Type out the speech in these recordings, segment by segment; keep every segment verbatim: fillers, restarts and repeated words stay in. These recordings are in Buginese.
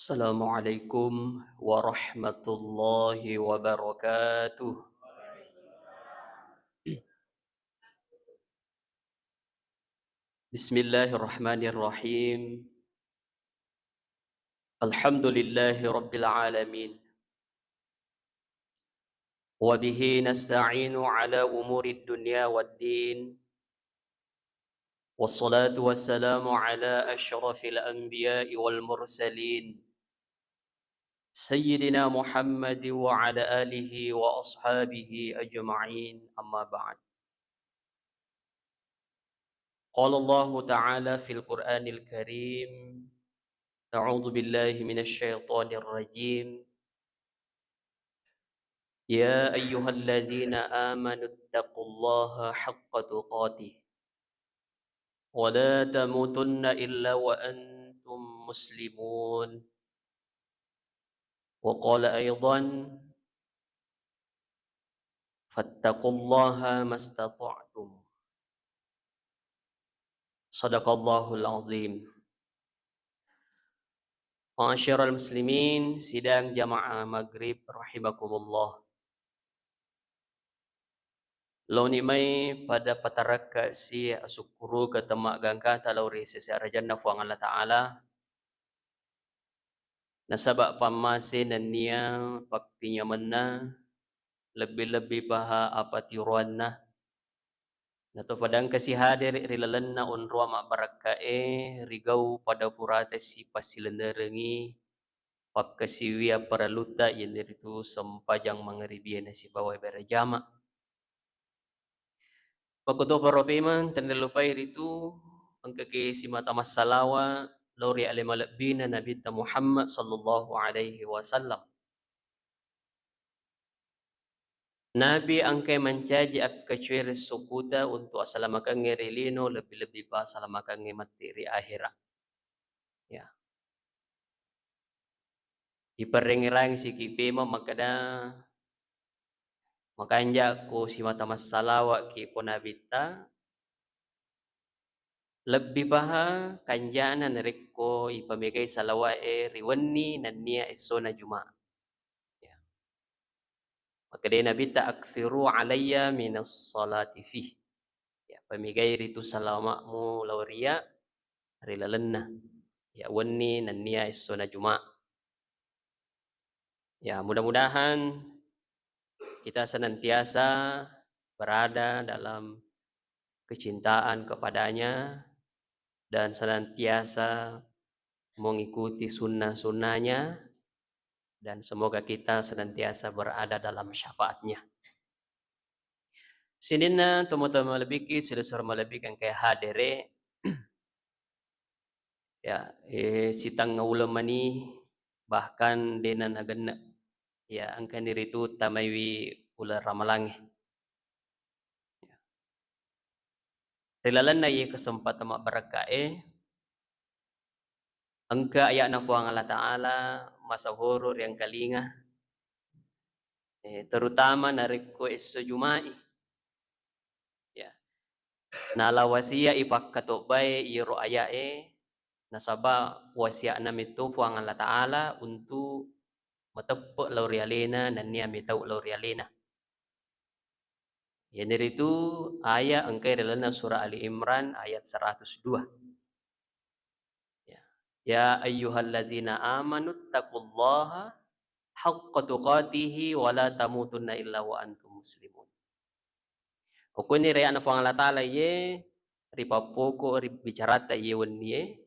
Assalamualaikum warahmatullahi wabarakatuh. Bismillahirrahmanirrahim. Alhamdulillahi rabbil alamin. Wa bihi nasta'inu ala umurid dunya wad din. Wassalatu wassalamu ala asyrafil anbiya'i wal mursalin, Sayyidina Muhammad wa ala alihi wa ashabihi ajma'in, amma ba'd. Qala Allahu ta'ala fil Qur'anil Karim, a'udzu billahi minasy syaithanir rajim. Ya ayyuhalladzina amanu taqullaha haqqa tuqatih wa la tamutunna illa wa antum muslimun. Wa qala aidan, fattaqullaha mastata'tum. Sadaqallahul azim. Ma'asyiral muslimin, sidang jamaah maghrib rahimakumullah. Laoni mai pada patarakka si asukkuruka temmagangkata lao ri sese arajanna Fuang Allah Ta'ala. Nasaba pammase nennia pappinyamenna, lebbi-lebbi paha apatiroanna. Nato pada engkasi hadere ri lalenna onroang mabbarakkae, rigau pada purata si pasilennerengi pakkasiwia parellutta, iyanaritu sempajang mangaribie nasibawai berjama. Makkutoparo pemeng, tennalupai ritu engkaki simata massalawa lao ri ale malebbina Nabitta Muhammad sallallahu alaihi wasallam. Nabi engkai mancaji akkacuereng sukuta untuk asalamakengnge ri lino, lebbi-lebbi pa asalamakengnge matti ri ahera. Ya. Iperrengerangi siki pemeng makkeda, makanja ko simata massalawaki ko Nabitta, lebbi paha kanjana narekko ipamegai salawa'e ri wenni nennia essona Juma'a. Ya. Makkedai Nabitta, "Aktsiru alayya minas salati fih." Ya, pamegai ritu salama'mu lao ria ri lalenna, ya, wenni nennia essona Juma'a. Ya, mudah-mudahan kita senantiasa berada dalam kecintaan kepadanya dan senantiasa mengikuti sunnah-sunnahnya, dan semoga kita senantiasa berada dalam syafaatnya. Sininna tomatoa malebbiki, silessureng malebbiki engkae hadere, ya, eh, sitengnga uleng mani, bahkan dena nagenne. Ya, engkani ritu tamaiwi uleng ramalangnge. Ya. Ri lalenna iye kesempatan mabbarakkae, engka aya'na Puang Allah Ta'ala masahoro riangkalinga, eh, terutama narekko esso Juma'i. Ya. Nala wasia'i pakkatobbae iyaro aya'e, nasaba wasia'na metto Puang Allah Ta'ala untuk mateppe lao ri alena nennia metau lao ri alena. Iyanaritu ayat engkae ri lalenna surah Ali Imran ayat seratus dua. Ya. Ya ayyuhalladzina amanu taqullaha haqqa tuqatihi wa la tamutunna illa wa antum muslimun. Okoni ri aya'na Puang Allah Ta'ala iye ripappoko ri bicarata iye wennie,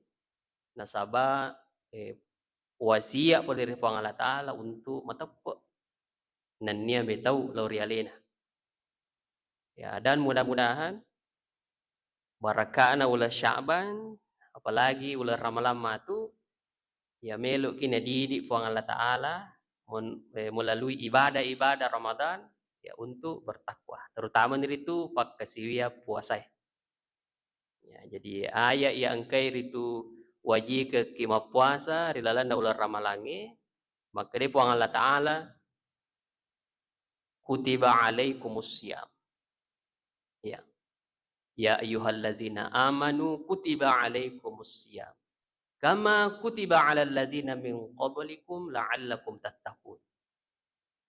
nasaba, eh, wasiat pole ri Puang Allah Ta'ala untuk mateppe nennia metau lao ri alena. Ya, dan mudah-mudahan barakana uleng Sya'ban, apalagi uleng Ramalang matu, ya, meloki nadidi Puang Allah Ta'ala mon-, eh, melalui ibadah-ibadah Ramadan, ya, untuk bertakwa, terutama niritu pakkasiwia puasae. Ya, jadi ayat iya engkai ritu wajikekki mappuasa ri lalenna uleng Ramalangnge, makkeda Puang Allah Ta'ala, "Kutiba alaikumus siyam." Ya. "Ya ayyuhalladzina amanu kutiba alaikumus siyam." "Kama kutiba 'alal ladzina min qablikum la'allakum tattaqun."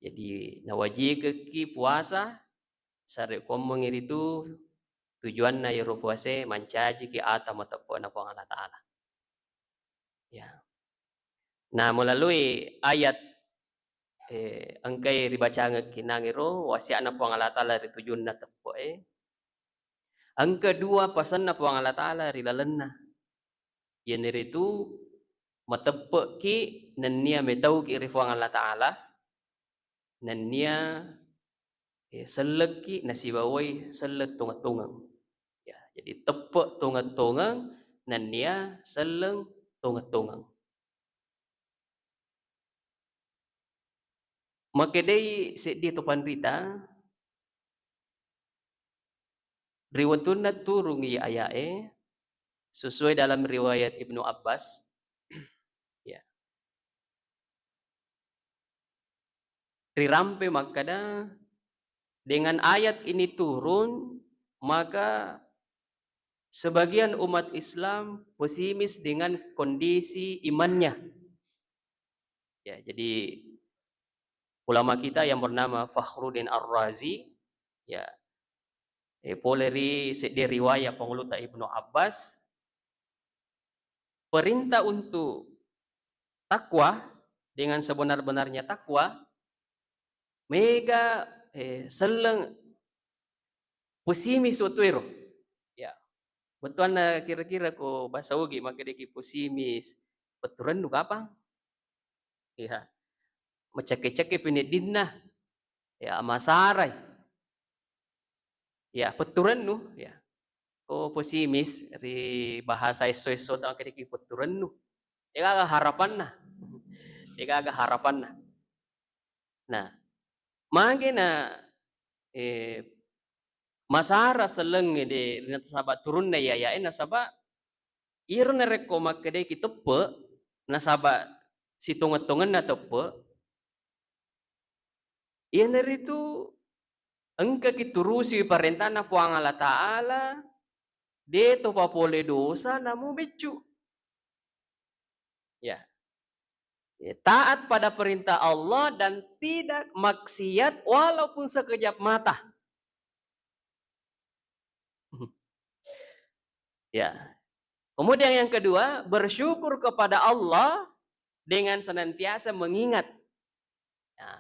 Jadi, nawajikekki puasa, sarekkuammengngi ritu tujuanna iyaro puasae mancajiki ata mateppe'na Puang Allah Ta'ala. Ya. Nah, melalui ayat, eh, engkai ribacangekki nangiro wasiatna Puang Allah Ta'ala ri tujunna teppe'e, engka dua pasenna Puang Allah Ta'ala ri lalenna. Iyanaritu mateppe'ki nennia metauki ri Puang Allah Ta'ala, nennia, eh, sellekki nasibawai selleng tongeng-tongeng. Ya, jadi teppe' tongeng-tongeng, nennia selleng tongeng-tongeng. Makkedai seddi to panrita, ri wettunna turungngi aya'e, sesuai dalam riwayat Ibnu Abbas, ya, rirampe makkeda, dengan ayat ini turun, maka sebagian umat Islam pesimis dengan kondisi imannya. Ya, jadi ulama kita yang bernama Fakhruddin Ar-Razi, ya, eh, pole ri seddi riwayat Pangulutta Ibnu Abbas, perintah untuk takwa, dengan sebenar-benarnya takwa, mega, eh, selleng pesimis wettuero. Ya. Bettuanna kira-kira ko bahasa Ugi makkedaki pesimis, petturennu kapang? Iya. Macekke-cekke peneddinna. Ya, masarai. Ya, petturennu, ya. Ko pesimis ri bahasa esso-esso tau kedeki petturennu. Degaga harapanna. Degaga harapanna. Nah, magi na, eh, masara sellengnge de, nasaba turunna iyayae, nasaba iyaro narekko makkedaki teppe, nasaba sitongeng-tongenna teppe, iyanaritu engkaki turusi parentana Puang Allah Ta'ala, de to papole dosa namu beccu. Ya. Ya, taat pada perintah Allah dan tidak maksiat walaupun sekejap mata. Ya. Kemudian yang kedua, bersyukur kepada Allah dengan senantiasa mengingat. Ya.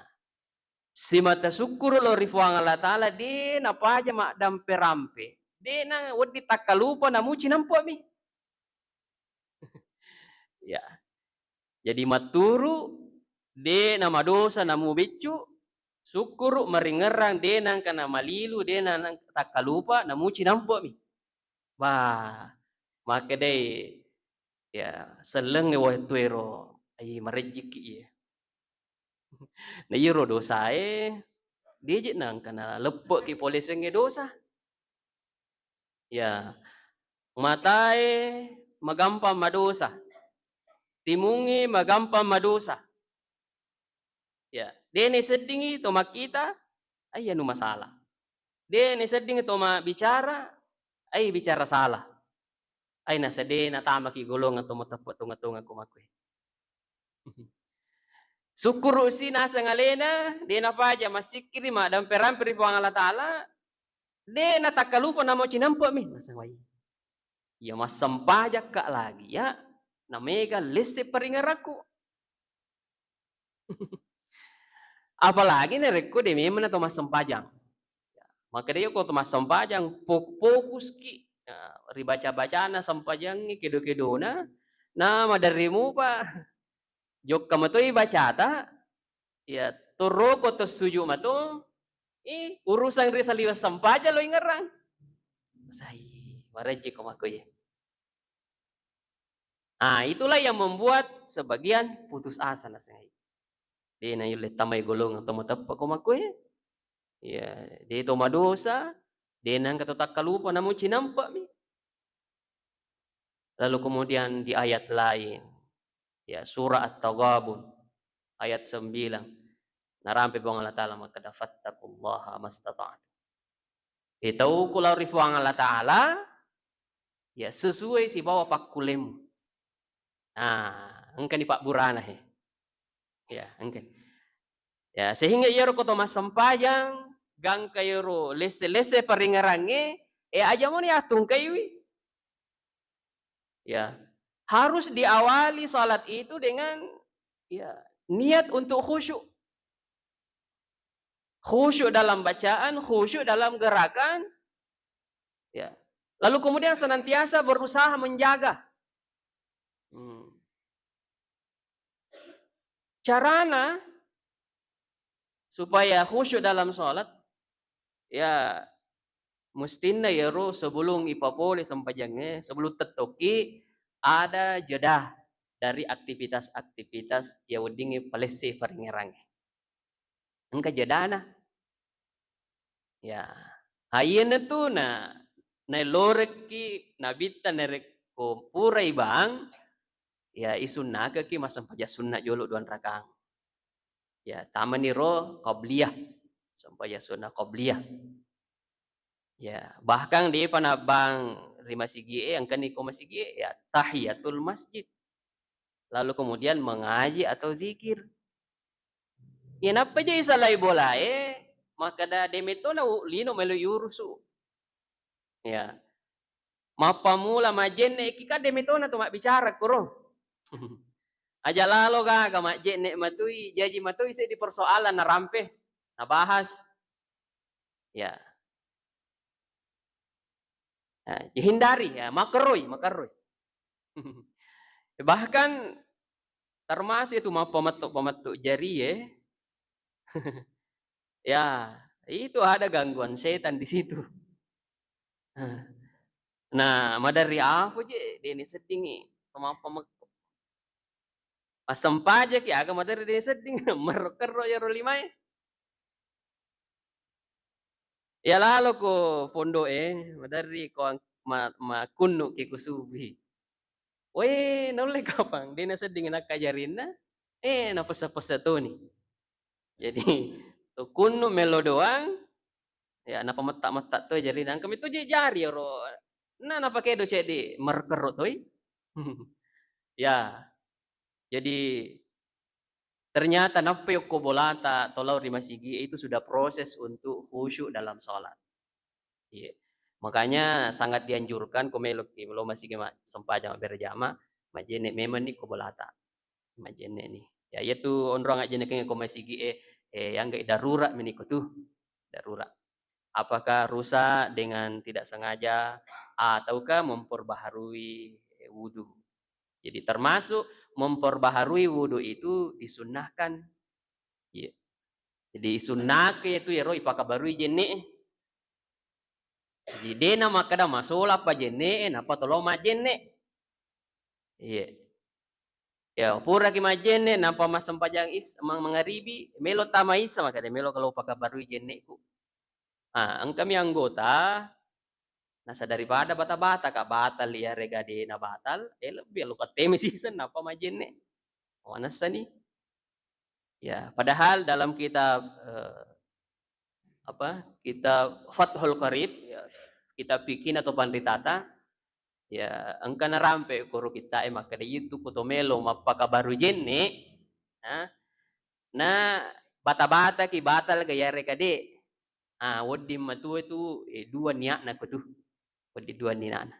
Simata sukkuru lao ri Puang Allah Ta'ala, de napaja maddampe-rampe, de na wedding takkalupa namuci nampe'mi. Ya. Jadi matturu, de namadosa namu beccu, sukkuru, maringerrang, de nangka namalilu, de na-, nang-, takkalupa, namuci nampe'mi. Bah, makkedai, ya, sellengnge wettuero, ai, marejjikki iye. Na iyaro dosae, deje nangka naleppe'ki pole sengnge dosa. Ya, matae magampang madosa, timungnge magampang madosa. Ya, de naseddingi to makkita, ai anu masalah. De naseddingi to mabbicara, ai bicara salah. Ai nasa de natamaki golongan to mateppe tonga-tonga ko makkue. Sukkuru'si naseng alena, de napaja massikkiri, maddampe-rampe ri Puang Allah Ta'ala, de natakkalupa namo cinempe'mi, naseng wai. Iya massempajakka lagi ya, namega lesse paringerakku. Apalagi narekko de memang na to massempajang. Makkeda iya ko to massempajang, fok-, fokuski, ya, ri baca-bacana sempajangnge, kedo-kedona, na maderri mupa. Jokka matoi bacata, ya, toroko to suju mato, ih, urusan ri saliweng sempajang lo ingerang. Sai, marejjiko makko iye. Ah, itulah yang membuat sebagian putus asa nasengai. De na yulle tamai golongan to mateppe ko makkue. Ya, de to madosa, de nangka to takkalupa namu cinempe'mi. Lalu kemudian di ayat lain, ya, surah At-Taghabun ayat sembilan. Narampe Puang Allah Ta'ala makkeda, "Fattaqullaha mastata'tum." Itaukku lao ri Puang Allah Ta'ala, ya, sesuai sibawa pakkullemu. Nah, engkani pabburana he. Ya, engka. Ya, sehingga iyaro ko to massempajang, gangka iyaro lesse-lesse paringerangnge, eh, aja moni atungkaiwi. Ya, harus diawali salat itu dengan, ya, niat untuk khusyuk. Khusyuk dalam bacaan, khusyuk dalam gerakan. Ya. Lalu kemudian senantiasa berusaha menjaga. Hmm. Carana supaya khusyuk dalam salat, ya, mustinna iyaro sebelum ipapole sempajangnge, sebelum tettokki, ada jeda dari aktivitas-aktivitas ya weddingnge palesse paringerangnge. Engka jedana. Ya. Ha, iyanatu na, naellorekki nabitta narekko purai bang, ya, isunnakekki massempajang sunna jolo duanrakang. Ya, tamani ro qabliyah, sempajang sunna qabliyah. Ya, bahkan depa nabbang ri masigie, engkani ko masigie, ya, tahiyatul masjid. Lalu kemudian mengaji atau zikir. Ya, nappa je isalai bolae, makkeda de metona u-, lino melo yurusu. Ya. Mappamula majenne ki kan de metona to mabbicara koro. Aja lalo gaga majenne matui, jaji matui seddi persoalan narampe, nabahas. Ya. Nah, dihindari, ya, makerroi, makerroi. Bahkan termasuk itu mappametto-pametto jarie, ya, itu ada gangguan setan di situ. Nah, maderri apa je, deni seddingi pemappametto. Massempajaki aga maderri deni sedding, merro-kerro iyaro limae. Iya lalo ko pondo'e, maderri ko ang-, ma-, makunnu'ki ku subuhi. Wé, naulle kapang, dé' nasedding nakkajarinna, eh, napessa-pessa toni. Jadi, to kunnu' mello doang, ya, napametta-metta toi jarinna. Engka metto je jari ero, na napakedo ceddi merkerro toi. Ya, jadi ternyata nappai okko bolata to lao ri masigi, itu sudah proses untuk khusyuk dalam sholat. Iya. Makanya sangat dianjurkan ko meloki lo masigi ma-, sempajang berjamaah, majjenne' memang ni ko bolata. Majjenne' ni. Ya, iyatu onrong ajjenne' ko masigi e, eh, yang darurat meniko tu. Darurat. Apakah rusak dengan tidak sengaja ataukah memperbaharui wudu? Jadi termasuk memperbaharui wudu itu disunnahkan. Iya. Jadi sunnahke itu yero ipakabarui jenne'e. Jadi dé' namakkeda masola pa jenne'e, nappa tolo majjenne'. Iya. Ya, puraki majjenne', nappa massempajang is-, mang-, mangaribi, melo tama isa, makkeda melo kalo pakabarui jenne'ku. Ah, engkami anggota, nasa daripada bata-bata ka batal iyarega dé' nabatal, eh, lebbi lo kattemi siseng nappa majjenne'. Manessani. Ya, padahal dalam kitab, eh, apa, kitab Fathul Qarib, ya, kitab fikih atau Panritata, ya, engka narampe koro kitta'e makkeda, itu ko to melo mappakabaru jenne', ha, na bata-bataki batal ga iyarega dé'. Ah, wedding matu tu, eh, dua niatna ko tu. Wedding dua niatna.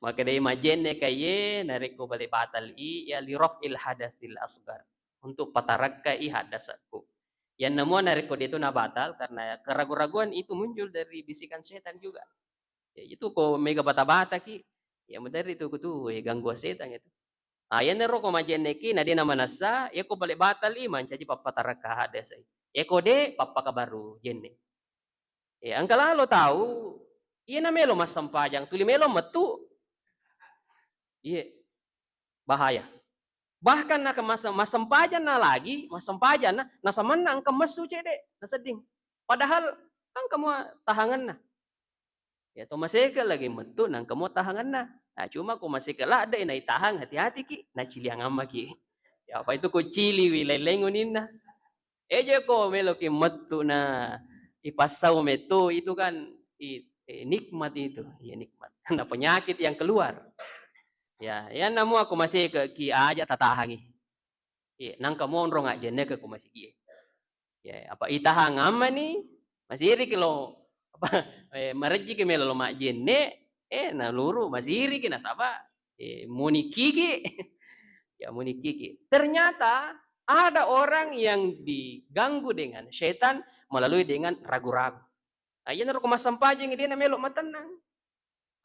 Makkedai majjenne' kaiye, narekko bale batal i, ya, li raf'il hadatsil asghar, untuk patarakkai haddasekku. Yanna mua narekko de'to nabatal, karena keraguan-raguan itu muncul dari bisikan setan juga. Ya, itu ko mega bata-bataki, ya, maderri tu kutu, eh, gangguan setan itu. Ah, yanaro ko majjenne'ki na de' namanessa, iya ko bale batal i, mancaji pappatarakka haddase'i. Iya ko de', pappakabaru jenne'. Eh, engka lalo tau, iya na melo massempajang, tuli melo mettu. Iye, bahaya. Bahkan naka mas-, massempajanna lagi, massempajanna, nasamanna engka messu cedde', nasedding. Padahal engka mua tahangenna. Ya, to maseke' lagi mettu, na engka mua tahangenna. Nah, cuma ko maseke' ladde' naitahang, hati-hatiki', naciliangang maki'. Ya, apa itu ko ciliwi laing-laing uninna. Eje ko meloki mettu na ipassau metto itu kan i-, eh, nikmat itu. Iya, nikmat. Nah, penyakit yang keluar. Ya, ya namu aku masih ke ki aja tatahangi. Iya, nangka monrong ajjenne ke ku masigi. Ya, apa itahang ammani, masiri ki lo, apa, eh, marejji ki melo lo majjenne, eh, naluru masiri ki nasaba, eh, munikiki. Ya, munikiki. Ternyata ada orang yang diganggu dengan setan melalui dengan ragu-ragu. Ah, iyanaro ko massempajang, de' namelo matennang.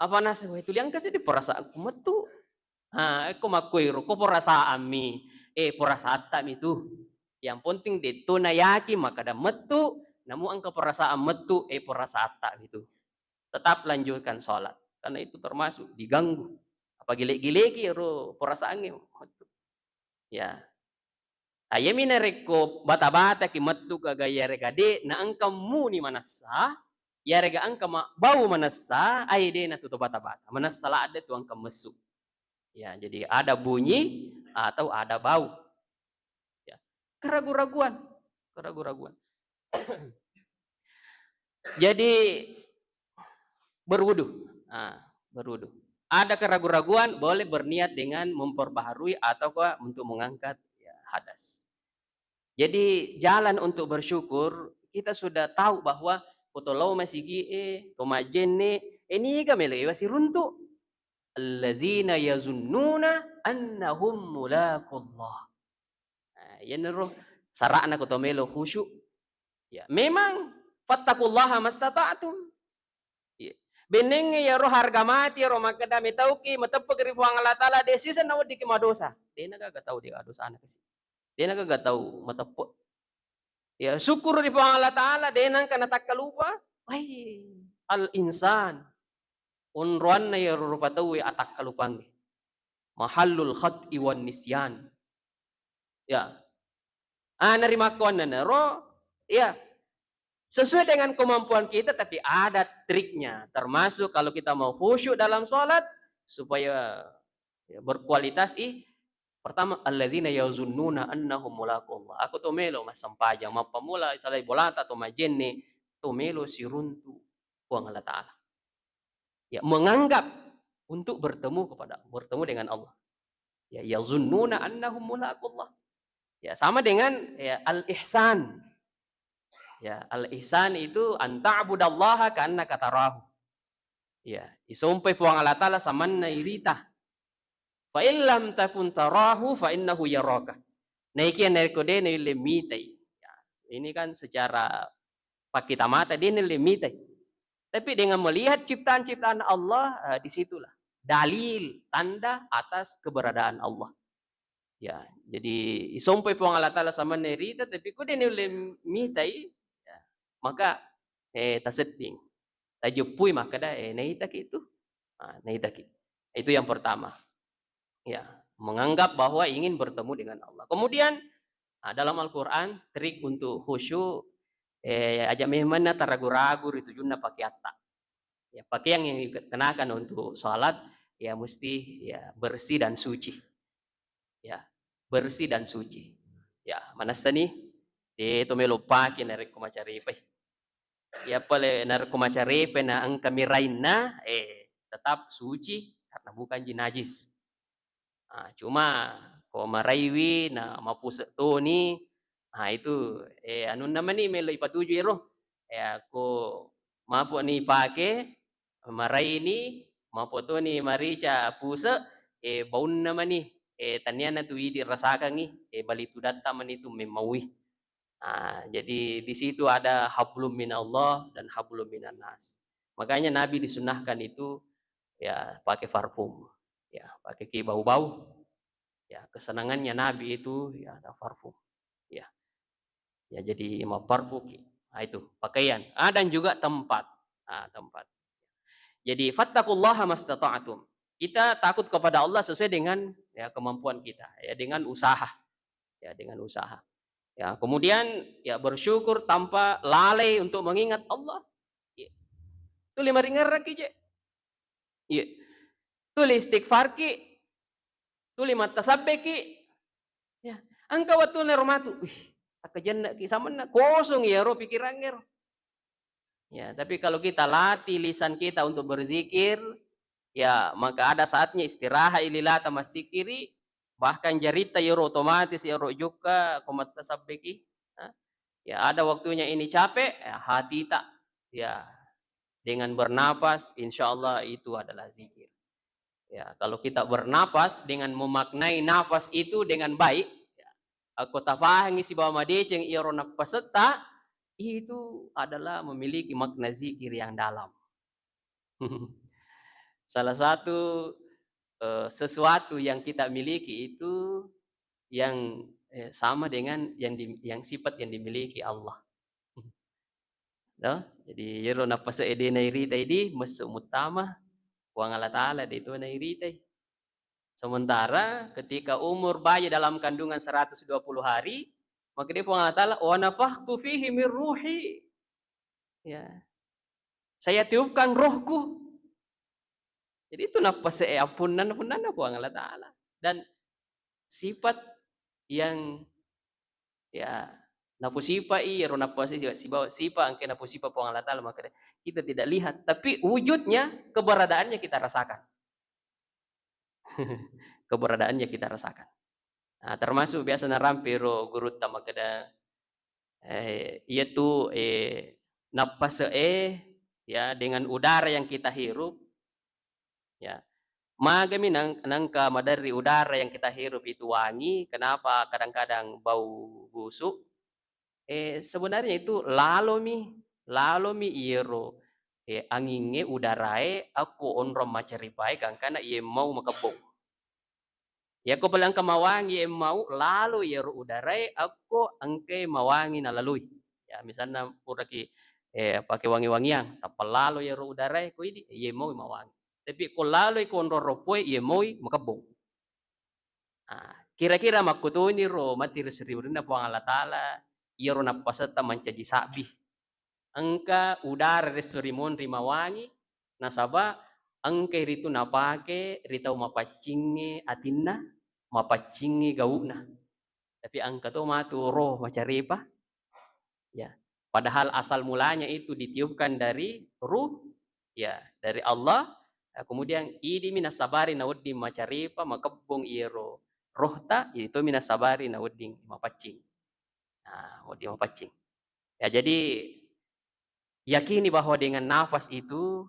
Apa naseng, "Wah, tuli engka seddi perasaanku mettu." Ah, ekko makkuiro, ko perasaanmi, eh, perasaanmi tu. Yang penting de' to nayakin makkeda mettu, namu engka perasaan mettu, eh, perasaanmi tu. Tetap lanjutkan sholat. Karena itu termasuk diganggu. Apa gile-gileki ro perasaannya. Ya. Ah, iyami narekko bata-bataki mettu ka ga iyarega de' na engka muni manessa, iyarega engka ma-, bau manessa, ai de' na tu to bata-bata. Manessa ladde tu engka messu. Ya, jadi ada bunyi atau ada bau. Ya. Keragu-raguan, keragu-raguan. Jadi, berwudu. Ah, berwudu. Ada keragu-raguan, boleh berniat dengan memperbaharui ataukah untuk mengangkat, ya, hadas. Jadi, jalan untuk bersyukur, kita sudah tahu bahwa ko to lao masigi e, to majjenne, eh, niga melo iwa siruntu. Alladzina yazunnuna annahum mulaqullah. Nah, iyanaro sara'na ko to melo khusyuk. Ya, memang fattaqullaha mastata'tum. Iya. Bennengnge iyaro harga mati iyaro makkeda metauki mateppe' ri Puang Allah Taala, de' siseng naweddikki madosa. De' nagaga tau de' adosana kasi. De' nagaga tau mateppe'. Ya, syukur ri Puang Allah Taala, de' nengka natakkalupa. Ai, al insan. Onroanna iyaro rupa tauwe atakkalupangnge. Mahallul khat'i wan nisyan. Ya. Ah, narimakkuannanaro, ya, sesuai dengan kemampuan kita, tapi ada triknya. Termasuk kalau kita mau khusyuk dalam sholat, supaya, ya, berkualitas, ih, pertama, alladzina yazunnuna annahum mulaqullah. Aku to melo massempajang, mappammula salai bolata to majjenne, to melo siruntu Puang Allah Taala. Ya, menganggap untuk bertemu kepada, bertemu dengan Allah. Ya, yazunnuna annahum mulaqullah. Ya, sama dengan, ya, al-ihsan. Ya, al-ihsan itu an ta'budallaha ka'annaka tarahu. Ya, isompai Puang Allah Taala samanna irita. Fa in lam takun tarahu fa innahu yaraka. Naikia narekko de' naulle mitai. Ya, ini kan secara pakkita mata de' naulle mitai. Tapi dengan melihat ciptaan-ciptaan Allah, eh, di situlah dalil, tanda atas keberadaan Allah. Ya, jadi isompai Puang Allah Taala samanna irita, tapi ko de' naulle mitai, ya, maka, eh, tasedding. Tajeppui makkeda, eh, naitaki itu. Ah, naitaki. Itu yang pertama. Ya, menganggap bahwa ingin bertemu dengan Allah. Kemudian, ah, dalam Al-Quran, trik untuk khusyuk, eh, aja memanna taragu-ragu ri tujunna pakeatta. Ya, pakaian yang dikenakan untuk sholat, ya, mesti, ya, bersih dan suci. Ya, bersih dan suci. Ya, manessani, de' to melo pake narekko macarepai. Ya, pale narekko macarepai na engka mirainna, eh, tetap suci karena bukan ji najis. Ah, cuma ko maraiwi na mapuse' toni, ah, itu, eh, anunna mani melo ipatuju ero. Eh, ko mapo ni pake, maraini, mapo toni marica puse', eh, baunna mani, eh, taniana tu idi rasakangi, eh, bali tudatta mani tu memmaui. Ah, jadi di situ ada hablum minallah dan hablum minannas. Makanya Nabi disunahkan itu, ya, pakai parfum. Ya, pakai ki bau-bau. Ya, kesenangannya Nabi itu, ya, ada parfum. Ya. Ya, jadi mapparfum ki. Ah, itu, pakaian. Ah, dan juga tempat. Ah, tempat. Jadi, fattaqullaha mastata'tum. Kita takut kepada Allah sesuai dengan, ya, kemampuan kita, ya, dengan usaha. Ya, dengan usaha. Ya, kemudian, ya, bersyukur tanpa lalai untuk mengingat Allah. Iya. Tuli maringerraki je. Iya. Tuli istighfar ki. Tuli mattasabbe ki. Ya. Engka wettunna ro matu. Wih, takkajenna ki samenna. Kosong iyaro pikirangnge ro. Ya, tapi kalau kita latih lisan kita untuk berzikir, Ya, maka ada saatnya istirahat i lilata massikiri, bahkan jaritta iyaro otomatis iyaro jukka ko mattasabbeki, ha? Ya, ada waktunya ini capek, ya, hatita, ya, dengan bernapas, insya Allah itu adalah zikir. Ya, kalau kita bernapas dengan memaknai nafas itu dengan baik, ya, akko tafahangi sibawa madeceng iyaro nappasetta, itu adalah memiliki makna zikir yang dalam. Salah satu, eh, sesuatu yang kita miliki itu yang, eh, sama dengan yang di-, yang sifat yang dimiliki Allah. No? Jadi, iyaro nappase e de nairitai di, messu muttama, Puang Allah Ta'ala de to nairitai. Sementara ketika umur bayi dalam kandungan seratus dua puluh hari, maka dia Puang Allah Ta'ala, "Wa nafakhtu fihi min ruhi." Ya. "Saya tiupkan rohku." Jadi itu nappase e appunnan-, punnanna Puang Allah Ta'ala. Dan sifat yang, ya, napusipai iyaro nappase siba-, sibawa sipa engka napusipa Puang Allah Ta'ala, maka kita tidak lihat, tapi wujudnya, keberadaannya kita rasakan. Keberadaannya kita rasakan. Nah, termasuk biasa narampe ro gurutta makkeda, eh, iyatu, eh, nappase e, ya, dengan udara yang kita hirup, ya. Magami nang-, nangka maderri udara yang kita hirup itu wangi, kenapa kadang-kadang bau busuk? Eh, sebenarnya itu lalomi, lalomi iyaro, eh, angingnge, udarae, akko onrong macaripae, gangkana iye mau makebbong. Yakko pole engka mawangi iye mau, lalo iyaro udarae, akko engkae mawangi nalalui. Ya, misalna puraki, eh, pake wangi-wangiang, tappa lalo iyaro udarae, ko idi, iye mau mawangi. Tapi ko laloi ko onrong roppoe, iye moi makebbong. Ah, kira-kira makkutoni ro matti ri siriwerinna Puang Allah Ta'ala, iyaro nappasetta mancaji sabbi. Engka udara resso ri monri mawangi, nasaba engkai ritu napake ri tau mapaccingnge atinna, mapaccingnge gau'na. Tapi engka to matu roh macarepa. Ya, padahal asal mulanya itu ditiupkan dari ruh, ya, dari Allah. Eh, kemudian idimi nasabari nawedding macarepa, makebbong iyaro rohta, itu mi nasabari nawedding mapaccing. Nah, wedding mapaccing. Ya, jadi yakini bahwa dengan nafas itu,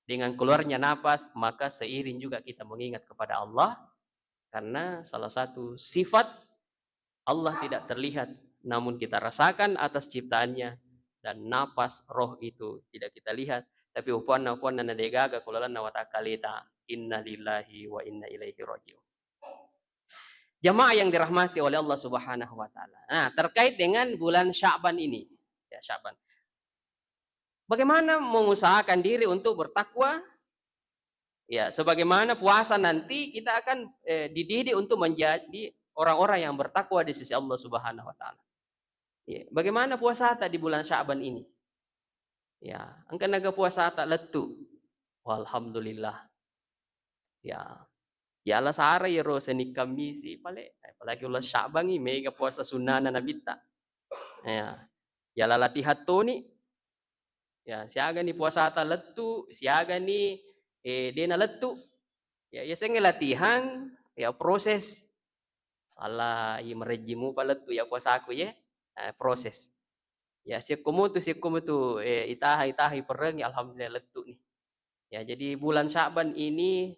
dengan keluarnya nafas, maka seiring juga kita mengingat kepada Allah, karena salah satu sifat Allah tidak terlihat, namun kita rasakan atas ciptaannya, dan nafas roh itu tidak kita lihat, tapi upuanna-upuanna na degaga kulalanna watakkaleta. Inna lillahi wa inna ilaihi raji'un. Jamaah yang dirahmati oleh Allah Subhanahu wa Ta'ala. Nah, terkait dengan bulan Sya'ban ini, ya, Sya'ban. Bagaimana mengusahakan diri untuk bertakwa? Ya, sebagaimana puasa nanti kita akan, eh, dididik untuk menjadi orang-orang yang bertakwa di sisi Allah Subhanahu wa Ta'ala. Ya, bagaimana puasata di bulan Sya'ban ini? Ya, engka naga puasata lettu. Walhamdulillah. Ya. Ya, ala sara iyaro Senin Kammisi pale, apalagi uleng Sya'bangngi, mega puasa sunnana Nabitta. Ya. Ya, ala latihan toni. Ya, siagani puasata lettu, siagani, eh, dena lettu. Ya, yasengnge latihan, ya, proses. Ala i merejji mupa lettu ya puasaku ye, eh, proses. Ya, siekko mutu, siekko mutu, eh, itaha, itaha iperengi, alhamdulillah lettu ni. Ya, jadi bulan Sya'ban ini,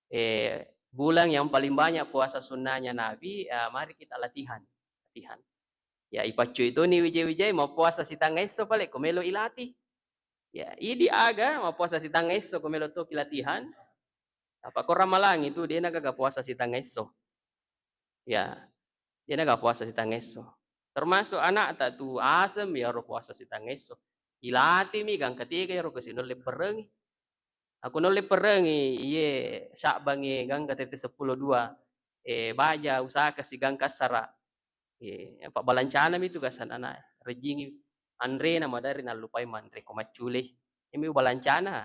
eh, bulan yang paling banyak puasa sunnahnya Nabi, eh, mari kita latihan, latihan. Ya, ipaccui toni wija-wijai, mappuasa sitangnga esso pale ko melo ilatih. Ya, idi aga mappuasa sitangnga esso ko melo toki latihan. Apa ko Ramalang itu dena gaga puasa sitangnga esso. Ya, dena gaga puasa sitangnga esso. Termasuk anakta tu asem iyaro puasa sitangnga esso. Ilatimi gangka tega iyaro kasi nulle perengi. Aku nulle perengi iye Sya'bangnge gangka tette seppulo dua, eh, baja usahaka si gangka assara. Eh, apa balancanami tu gasan anak rejingi anrena maderri nallupai manre ko maccule. Iyami balancana.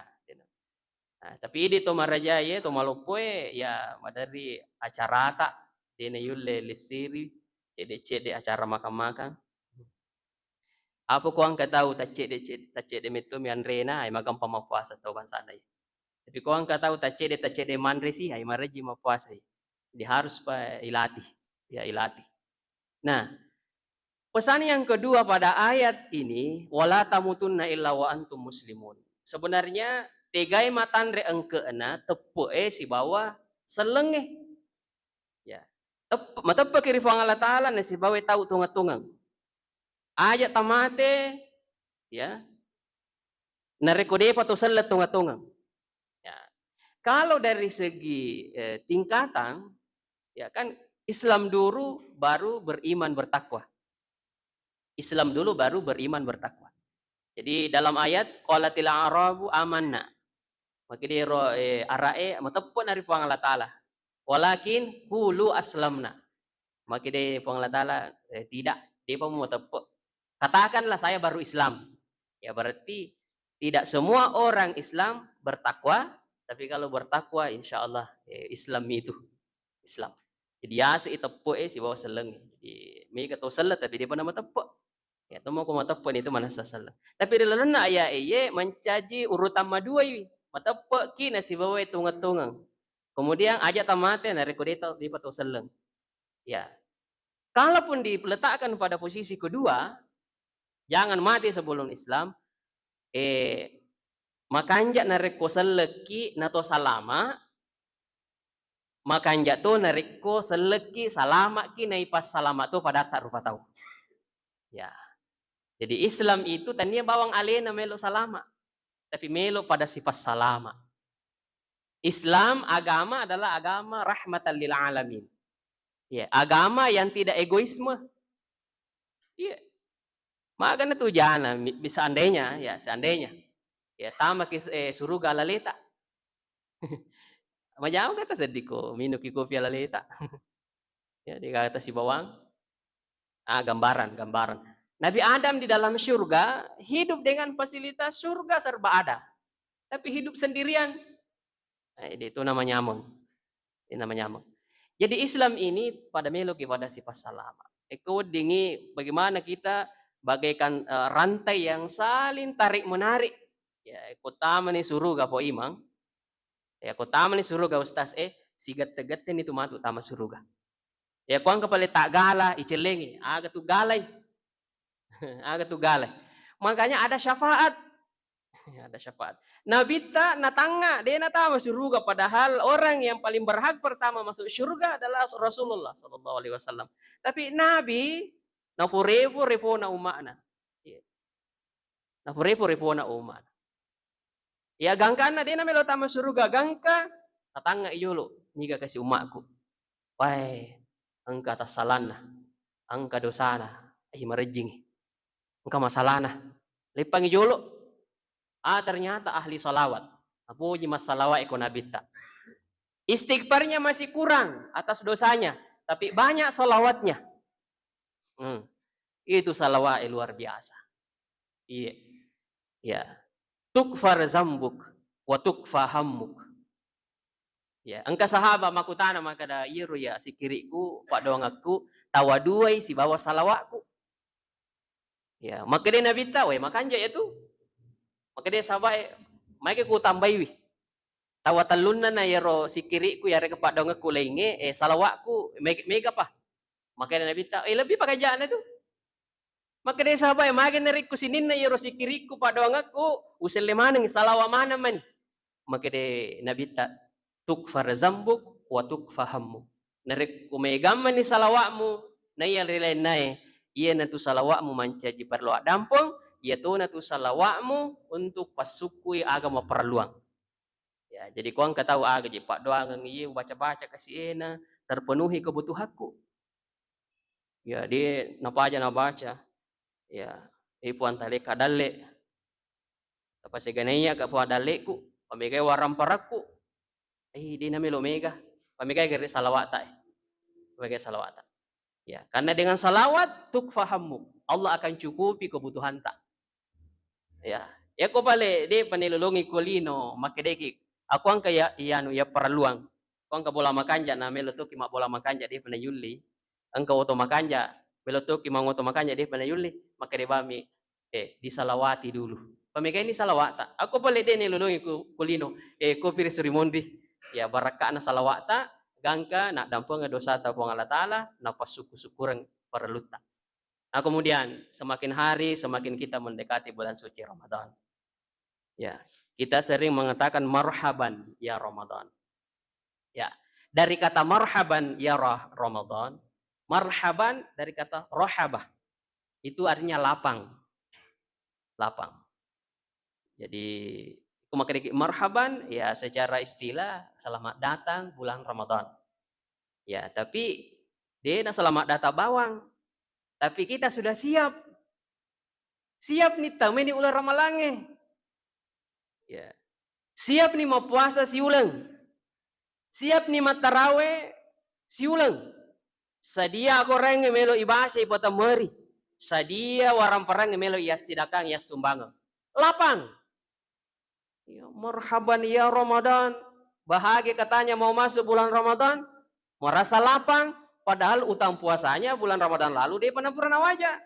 Nah, tapi idi to marajae, to maloppoe, ya maderri acarata, dena yulle lessiri, cedde-cedde acara makang-makang. Apa ko engka tau taccedde-ced-, taccedde metto mi anrena, ai magampang mappuasa tau bangsana. Tapi ko engka tau taccede-taccede manre si, ai marejji mappuasai. Jadi harus pa ilatih, ya ilatih. Nah, pesan yang kedua pada ayat ini, "Wala tamutunna illa wa antum muslimun." Sebenarnya tegai matanre engke'na teppe'e sibawa sellengnge. Ya. Teppe-, mateppe'ki ri Puang Allah Taala nasibawai tau tongeng-tongeng. Aja tamate, ya, narekko depa to selleng tongeng-tongeng. Ya. Kalau dari segi, eh, tingkatan, ya kan, Islam dulu baru beriman bertakwa. Islam dulu baru beriman bertakwa. Jadi dalam ayat, "Qalatil a'rabu amanna." Makkedai ro, eh, ara'e, mateppe'na ri Puang Allah Taala. "Walakin qulu aslamna." Makkedai Puang Allah Taala, eh, "Tidak, depa mu mateppe'. Katakanlah saya baru Islam." Ya, berarti tidak semua orang Islam bertakwa, tapi kalau bertakwa, insya Allah, eh, Islam itu. Islam. Jadi, yase iteppe'e sibawa sellengnge. Jadi, mega to selleng, tapi depa namateppe'. Ya, to mako mateppe' ni tu manessa selleng. Tapi ri lalenna aya'e ye mancaji urutan maduai. Mateppe'ki nasibawai tongeng-tongeng. Kemudian aja tamate narekko de ta-, depa to selleng. Ya. Kalaupun diletakkan pada posisi kedua, jangan mati sebelum Islam, eh, makanja narekko sellekki nato salama, makanja to narekko sellekki, salama'ki naipassalama to padatta rupa tau. Ya. Jadi Islam itu tania bawang alena melo salama, tapi melo pada sifat salama. Islam agama adalah agama rahmatan lil alamin. Ya, agama yang tidak egoisme. Iya. Magana tu jana, mi-, seandainya, ya, seandainya. Ya, tamaki, eh, suruga laleta. Majama kata seddi ko, minuki kopi laleta. Ya, di kata si bawang. Ah, gambaran, gambaran. Nabi Adam di dalam surga hidup dengan fasilitas surga serba ada. Tapi hidup sendirian. Eh, itu namanya nyameng. Ini namanya nyameng. Jadi Islam ini pada meloki pada sifat salama. Eko weddingi bagaimana kita bagaikan, eh, rantai yang saling tarik menarik. Ya, eko tamani suruga po imang. Ya, eko tamani suruga ustaz, eh, sigette-gette ni tu matu tama suruga. Ya, ko engka pale taggala, icellengi, aga tu galai. Aga tu galai. Makanya ada syafaat. Ada syafaat. Nabitta natangnga, de natama suruga, padahal orang yang paling berhak pertama masuk surga adalah Rasulullah sallallahu alaihi wasallam. Tapi Nabi naporepo-repona umma'na. Iya. Naporepo-repona umma'na. Ya, gangkanna de namelo tama suruga, gangka tatangnga i jolo, niga kasi umma'ku. Wae, engka tassalanna, engka dosana, eh, marejjingi. Engka masalana. Leppangi jolo. Ah, ternyata ahli salawat. Napoji massalawat ko nabitta. Istighfarnya masih kurang atas dosanya, tapi banyak salawatnya. Hmm. Itu salawat luar biasa. Iya. Ya. Tukfar zambuk wa tukfa hammuk. Ya, engka sahabat makkutana makkeda, "Iyaro ya sikiri'ku, paddoangekku, tawa duai sibawa salawa'ku." Ya, makkeda Nabitta, "Wai, makanja ya tu." Makkeda sahabat, "Maega ku tambaiwi. Tawa tellunna na iyaro sikiri'ku, yarega paddoangekku laingnge, eh, salawa'ku, meg-, mega pa." Makkeda Nabitta, "Eh, lebbi pakajana tu." Makkeda sahabat, "Magi narekko sininna iyaro sikiri'ku, paddoangekku, uselle maneng, salawa maneng mani." Makkeda Nabitta, "Tukfar zambuk wa tukfa hammu." Narekko megammani salawa'mu, naiya ri lainnae, iyanatu salawa'mu mancaji parellu addampeng, iyatonatu salawa'mu untuk passukkui aga maparelluang. Ya, jadi ko engka tau aga je paddoangeng, iye ubaca-baca kasi ena, terpenuhi kebutuhanku. Ya, de napaja nabaca. Ya, eh, Puang taleka dalle. Tapasega naiya ka Puang dalleku, pamegai waramparakku. Eh, de namelo mega. Pamegai gere salawata, eh. Pamegai salawata. Ya, karena dengan salawat tukfa hammuk. Allah akan cukupi kebutuhanta. Ya, yako pale de panelolongi ko lino, makkedeki, "Aku engka ya, iyanu, ya parelluang. Ko engka bola makanja na melo toki mabbola makanja de panayulli. Engka oto makanja, melo toki mangoto makanja de panayulli." Makkeda bami, "Eh, disalawati dulu. Pamegaini salawa'ta. Akko pole de' nelolongi ku, ku lino, eh, kopi ri suri monri. Ya, barakka'na salawa'ta, gangka naddampengeng dosata Puang Allah Ta'ala, napassukku-sukkureng parellutta. Nah, kemudian semakin hari semakin kita mendekati bulan suci Ramadan. Ya, kita sering mengatakan, "Marhaban ya Ramadan." Ya, dari kata marhaban ya Ra-, Ramadan, marhaban dari kata rahabah. Itu artinya lapang. Lapang. Jadi, ku makkedaki marhaban, ya secara istilah, selamat datang bulan Ramadan. Ya, tapi de' na selamat datang bawang. Tapi kita sudah siap. Siap ni tamaini uleng Ramalangnge. Ya. Siap ni mappuasa siuleng. Siap ni mattarawe siuleng. Sadia akorangnge melo ibaca, ipatemmeri. Sadia waramparangnge melo iassidakang, iassumbangeng. Lapang. Ya, marhaban ya Ramadan. Bahagia katanya mau masuk bulan Ramadan. Merasa lapang, padahal utang puasanya bulan Ramadan lalu de' pernah pura nawaja.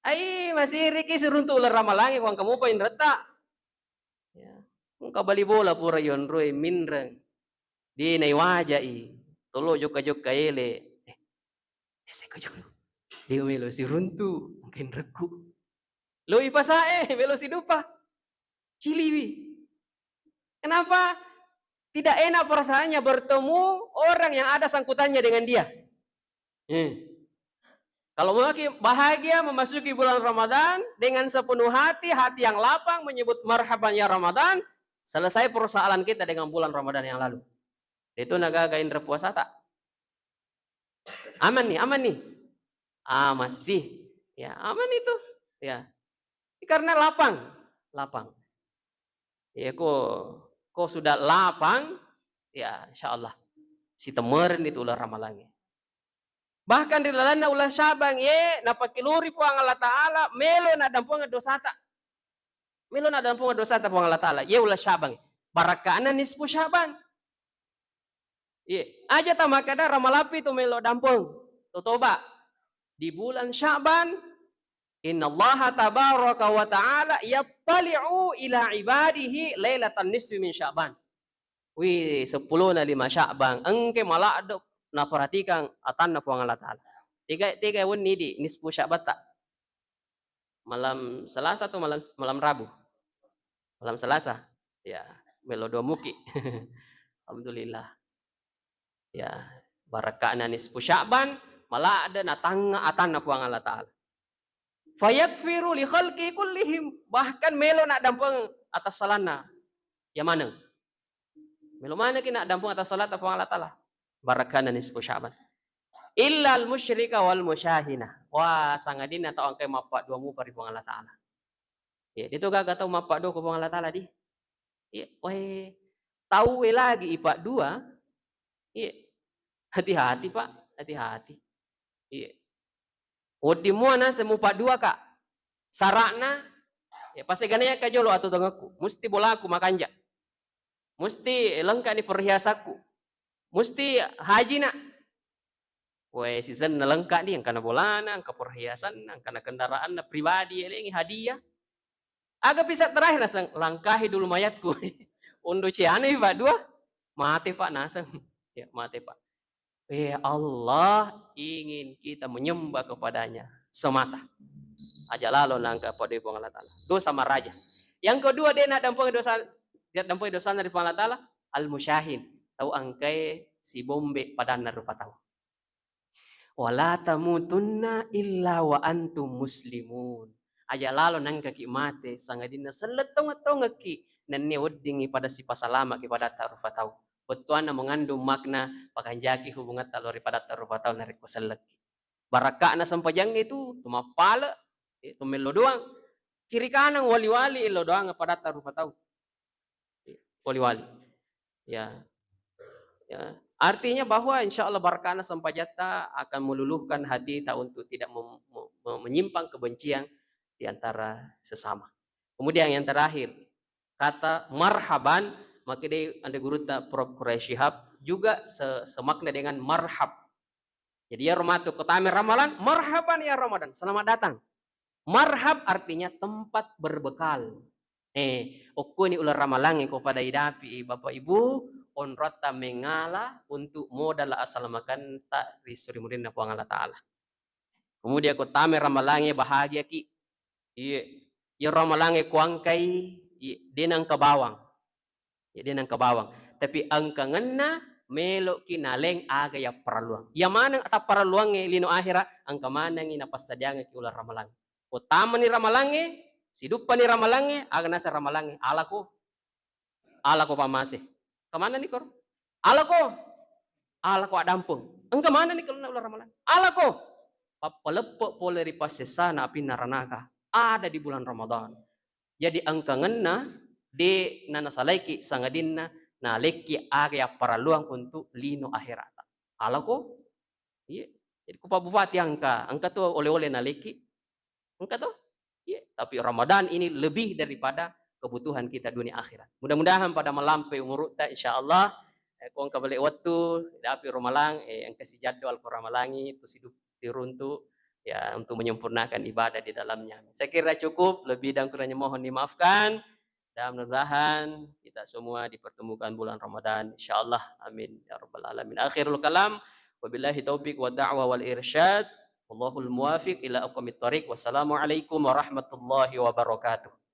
Ai, masiriki siruntu uleng Ramalangnge, kuang kamupa inretta. Ya. Engka bali bola pura yonroi minreng. De' naiwajai. Tolo jokka-jokka ele. Eh, ese ko jolo. De' melo siruntu, engka inrekku. Lo ipasae, melo sidupa. Ciliwi. Kenapa? Tidak enak perasaannya bertemu orang yang ada sangkutannya dengan dia. Eh. Kalau mau ki-, bahagia memasuki bulan Ramadan dengan sepenuh hati, hati yang lapang menyebut marhaban ya Ramadan, selesai persoalan kita dengan bulan Ramadan yang lalu. Itu nagaga inre puasata. Aman nih, aman nih. Ah, masih. Ya, aman itu. Ya. Karena lapang, lapang. Ya, ko, ko sudah lapang, ya, insya Allah. Sitemeren itu uleng Ramalangnge. Bahkan ri lalenna uleng Sya'ban, ye, napakiluri Puang Allah Ta'ala, melo naddampengeng dosata. Melo naddampengeng dosata Puang Allah Ta'ala. Ye uleng Sya'ban. Barakka'na nisfu Sya'ban. Iya, aja tamakkeda Ramalang pi tu melo dampeng, tu toba. Di bulan Sya'ban, innallaha tabaraka wa ta'ala yattali'u ila ibadihi lailatan nisfi min Sya'ban. Wi, seppulona lima Sya'ban, engke maladde naperhatikan atanna Puang Allah Ta'ala. Tega, tega wenni di nisfu Sya'ban ta? Malam Selasa atau malam, malam Rabu? Malam Selasa. Ya, melo dua muki. Alhamdulillah. Ya, barakka'na nisfu Sya'ban, maladde natangnga atanna Puang Allah Ta'ala. Fayakfiru li khalqi kullihim, bahkan melo naddampeng atas salanna. Ya maneng. Melo manengki naddampeng atas salata Puang Allah Ta'ala. Barakka'na nisfu Sya'ban. Illal musyrika wal musyahina. Wah, sangadinna tau engkae mappaddua mupa ri Puang Allah Ta'ala. Iya, de to gaga tau mappaddua ko Puang Allah Ta'ala di. Iya, wae tau e lagi ipaddua. Iya. Hati-hati, Pak, hati-hati. Iya. Wedding mua naseng mupaddua, Kak. Sara'na, ya, pasti gana yakka jolo atuo tongekku. Musti bolaku makanja. Musti lengkani perhiasanku. Musti haji na. Wae, sisenna lengka ni, engkana bolana, engka perhiasanna, engkana kendaraanna pribadi, elengi hadiah. Aga pisa terakhir naseng, langkahi dulu mayatku. Undo ciana ipaddua, mate Pak naseng. Ya, mate Pak. Eh, Allah ingin kita menyembah kepadanya semata. Aja lalo nangka padoi Puang Allah Ta'ala. Dosa maraja. Yang kedua, de naddampengeng dosa, de naddampengeng dosana ri Puang Allah Ta'ala, al-musyahin. Tau engkae sibombe padanna rupa tau. Wala tamutunna illa wa antum muslimun. Aja lalo nangkaki mate, sangadinna selleng tongeng-tongekki, nennia weddingngi pada sipasalamakki padatta rupa tau. Bettuanna mengandung makna pakanjaki hubungatta lao ri padatta rupa tau narekko sellekki. Barakka'na sempajangnge tu, tu mappale, eh, tu mello doang. Kiri kanang wali-wali ello doang padatta rupa tau. Wali-wali. Ya. Ya. Artinya bahwa insya Allah barakka'na sempajatta akan meluluhkan hati ta untuk tidak mem-, me-, me-, menyimpang kebencian di antara sesama. Kemudian yang terakhir, kata marhaban, makkedai anre gurutta Prof Quraish Shihab juga se-, semakna dengan marhab. Jadi, ya Ramadan, kota Ramadan, marhaban ya Ramadan, selamat datang. Marhab artinya tempat berbekal. Eh, okkoni uleng ramalangnge ko pada idapi, Bapak Ibu, onrotta mengala untuk modal asalamakanta ri surimurinna Puang Allah Ta'ala. Kemudian ko tame ramalangnge bahagiaki. Iye, iya ramalangnge ko angkai, iye, de nangka bawang. Iye, de nangka bawang. Tapi engkangenna meloki naleng aga yapparelluang. Iya maneng tapparelluangnge lino akhira, engka manengngi napassadiangekki uleng ramalang. Ko tamani ramalangnge, siduppani ramalangnge, aga naseng ramalangnge, alako. Alako pammase. Engka manenni koro? Alako. Alako addampeng. Engka manenni kelonna uleng ramalang. Alako. Pappaleppe pole ri passessana apinna ranaka. Ada di bulan Ramadan. Jadi engkangenna de nanasalaiki sangadinna nalekki aga yapparelluang untuk lino akhirata. Alako. Iya. Jadi ku Pak Bupati engka, engka tu oleh-oleh nalekki. Engka to? Iya, tapi Ramadan ini lebih daripada kebutuhan kita dunia akhirat. Mudah-mudahan pada malampe umurutta, insya Allah, eh, ko engka bale wettu, dapi ramalang, eh, engka sijaddo alko ramalangi, tu sidup-, diruntu, ya, untuk menyempurnakan ibadah di dalamnya. Saya kira cukup, lebih dan kurangnya mohon dimaafkan. Dan mudah-mudahan kita semua dipertemukan bulan Ramadan, insya Allah. Amin ya rabbal alamin. Akhirul kalam, wabillahi taufiq wa da'wa wal irsyad. Wallahul muwafiq ila aqwamit thariq. Wassalamualaikum warahmatullahi wabarakatuh.